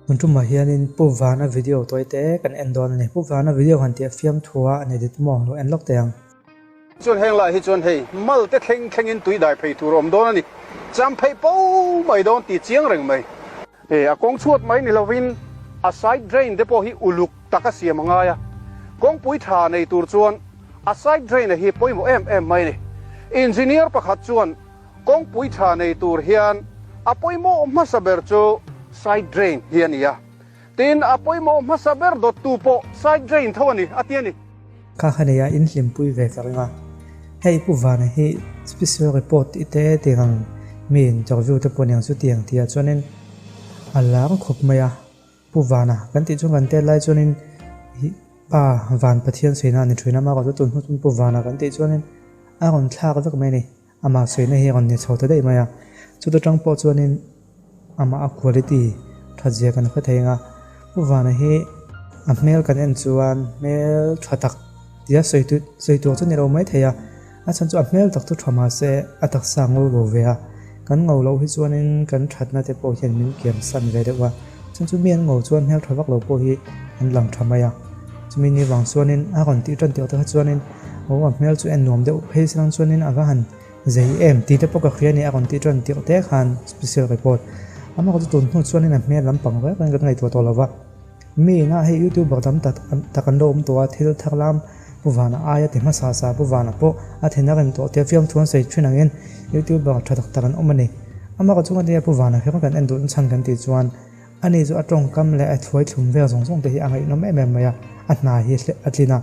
Tun tumah hianin Pu Vana video tawi te kan en dawn a ni. Pu Vana video han tih a fiamthu a, an edit maw? Lo en lawk teh ang. Chuan heng lai hi chuan hei mal te thleng thlengin tui dai phei tur a awm dawn a ni. Cham phei po mai dawn tih chiang reng mai. Hei a kawng chhuat mai ni lovin a side drain te pawh hi uluk tak a siam a ngai a. Kawngpui tha nei tur chuan a side drain a hi pawimawh em em mai a ni. Engineer pakhat chuan Kawngpui tha nei tur hian a pawimawh hmasa ber chu side drain hi a ni a, tin a pawimawh hmasa ber dawttu pawh side drain tho a ni, a ti a ni. Kha kha neia in hlimpui ve ka ring a, hei Pu Vana hi special report tih te tiang ang mi interview te pawh niang chu tiang tihah chuanin a lar khawp mai a, Pu Vana kan tih chuan kan tel lai chuanin ih Pa Van Pathian sawi na a ni thin a, amaherawhchu tun hnu chuan Pu Vana kan tih chuanin a rawn thlak vek mai a ni. Amah sawiina hi a rawn ni chho ta daih mai a, chuta tang pawh chuanin amah a quality that zia kan hre thei ang a, Pu Vana hi a hmel kan en chuan hmel tha tak tia sawi tu sawi tur chu ni lo mai thei a, a chhan chu a hmel tak chu tha mahse a taksa a ngo lo ve a, kan ngo loh hi chuanin kan thatna te pawh hian min kiam san ve deuh a, chhan chu mi an ngo chuan hmel tha vak lo pawh hi an lang tha mai a, chumi ni vang chuanin a rawn tih tan tirh te kha chuanin Aw a hmel chu en nuam deuh phei se lang chuanin a va han zei em tih te pawh ka hria a ni a rawn tih chuan tirh te khan special report amah chu tun hnu chuanin a hmel lampang reng reng kan ngaihtuah tawh lo va mi inah hei youtuber tam tak tak an lo awm tawh a thil thar lam pu vana aia ti hmasa sa pu vana pawh a then a rem tawh tia fiamthu an sawi thin angin youtuber tha tak tak an awm a ni amah ka chunga nia pu vana kher kan en duh chhan kan tih chuan ani chu a tawngkam leh a thluai thlum vel zawng zawng te hi a ngaihnawm em em mai a a hna hi a tlin a.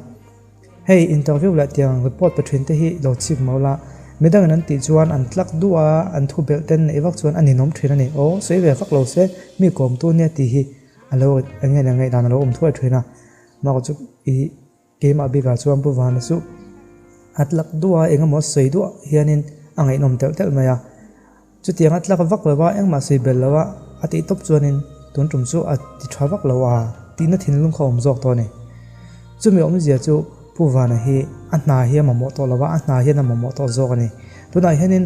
Hei interview leh tiang report pe thin te hi lo chik mau la, midangin an tih chuan an tlak duh a, an thu belh ten neih vak chuan a ninawm thin a ni. Aw, sawi ve vak lo se, mi kawmtu nia tih hi a lo eng nge ngaih dan a lo awm thuai thin a. Mah chu i keimah bikah chuan Pu Vana chu a tlak duh a, eng emaw sawi duah hianin a ngaihnawm telh telh mai a. Chutiang a tlak vak lo a, engmah sawi belh lo a, a tih tawp chuanin tun tum chu a ti tha vak lo a, tihna thinlung kha a awm zawk tawh a ni. Chumi awmzia chu Pu Vana hi a hna hi a mamawh tawh lo a, a hna hian a mamawh tawh zawk a ni. Tunah hianin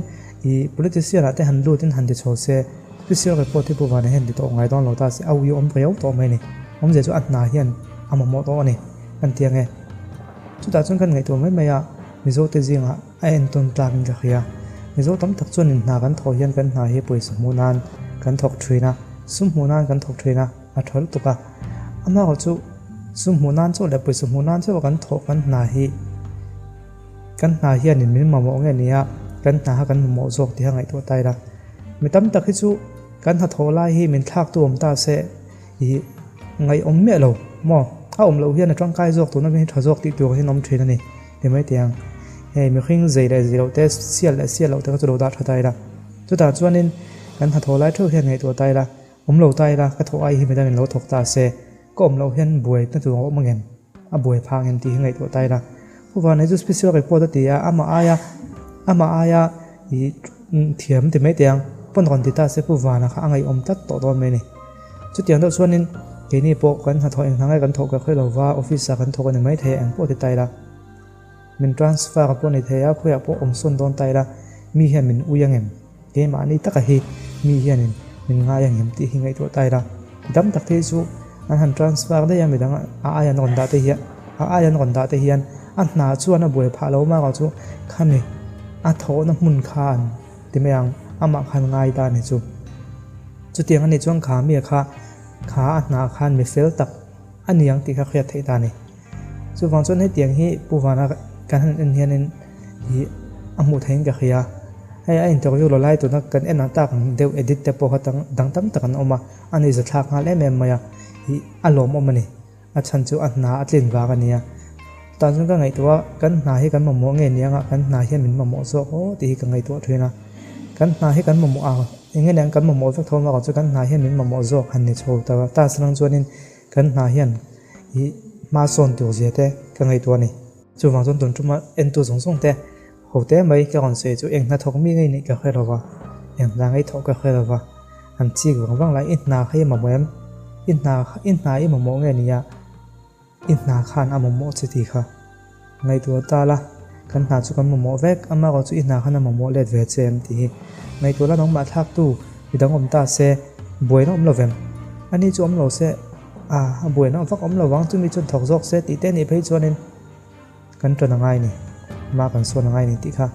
ih politician ah te han lutin han ti chho se, special report hi Pu Vana hian ti tawh ngai dawn lo ta se, a ui awm riau tawh mai a ni. Awmzia chu a hna hian a mamawh tawh a ni, kan ti ang e. Chutah chuan kan ngaihtuah mai mai a, Mizote zingah, A entawn tlakin ka hria. Mizo tam tak chuanin hna kan thawh hian kan hna hi pawisa hmuh nan kan thawk thin a, sum hmuh nan kan thawk thin a, a tha lutuk a. Amaherawh chu sum hmuh nan chauh leh pawisa hmuh nan chauh a kan thawh kan hna hi kan hna hianin min mamawh nge nia kan hna kha kan mamawh zawk tih a ngaihtuah ta ila. Mi tam tak hi chu kan hnathawh lai hi min thlaktu awm ta se ih ngaihawm miah lo maw? A awm loh hian a tangkai zawk tuna mi hi tha zawk tih tur hian awm thin a ni. Ti mai teh ang. Hei mihring zei leh zei loh te, sial leh sial loh te kha chu lo dah tha ta ila. Chutah chuanin kan hnathawh lai theuh hian ngaihtuah ta ila, awm lo ta ila, ka thawh ai hi midangin lo thawk ta se, ka awm loh hian buai na tur a awm angem? A buai phah angem tih hi ngaihtuah ta ila. Pu Vanei chu special report a ti a, amah aia amah aia ih thiam ti mai teh ang. Pawn rawn ti ta se Pu Vana kha a ngaihawm tlat tawh dawn mai a ni. Chutiang deuh chuanin keini pawh kan hnathawh eng hna nge kan thawh ka khawih lo va, office ah kan thawk a ni mai thei a, eng pawh ti ta ila. Min transfer pawh a ni thei a, khawiah pawh awm sawn dawn ta ila, mi hian min ui angem? Keimahni taka hi mi hianin min ngai angem tih hi ngaihtuah ta ila. Dam tak te hi chu an han transfer daih a, midang a aia an rawn dah te hian a aia an rawn dah te hian a hna chuan a buai phah lo marawh chu khami a thawhna hmun khan ti mai ang, amah khan ngai ta a ni chu. Chutiang a nih chuan kha mi kha kha a hnah khan mi fel tak a ni ang tih kha hriat theih ta a ni. Chuvang chuan hetiang hi Pu Vana kan han en hianin ih a hmuh theihin ka hria. Hei a interview lo lai tuna kan en ang tak ang deuh edit te pawh kha dang tam tak an awm a, a ni zathlak nghal em em mai a, ih a lawmawm a ni. A chhan chu a hna a tlin vang a nia. Tah chuan ka ngaihtuah a, kan hna hi kan mamawh nge ni anga kan hna hian min mamawh zawk aw tih hi ka ngaihtuah thin a. Kan hna hi kan mamawh a, eng nge ni ang kan mamawh vek tho erawh chu kan hna hian min mamawh zawk han ni chho ta ta salang chuanin kan hna hian ih hma sawn tur zia te ka ngaihtuah a ni. Chuvang chuan tun tuma entu zawng zawng te ho te mai ka rawn sawi chu eng hnathawk mi ngei nih ka hre lo va, eng hna ngei thawh ka hre lo va, an chik vang vang lai i hna kha i mamawh em? I hna i hna i mamawh nge nia? I hna khan a mamawh che tih kha ngaihtuah ta la, kan hna chu kan mamawh vek, amaherawh chu i hna khan a mamawh let ve che em tih hi ngaihtuah la nangmah thlaktu midang awm ta se buaina awm lo vem? Ani chu awm lo se, a a buaina vak awm lo vang, chumi chuan thawk zawk se tih te anih phei chuanin kan ṭan a ngai ni, hma kan sawn a ngai ni tih kha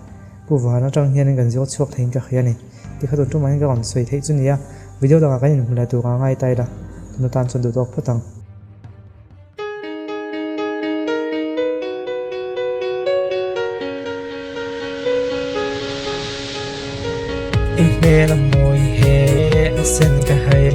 Pu Vahan aṭang hianin kan ziak chhuak theiin ka hria a ni. Ti kha tun ṭumah hian ka rawn sawi theih chu nia, video dangah kan inhmu leh tur a ngai ta ila, tun atan chuan duh tawk phawt ang. I hmel a mawi he a sen ka hai.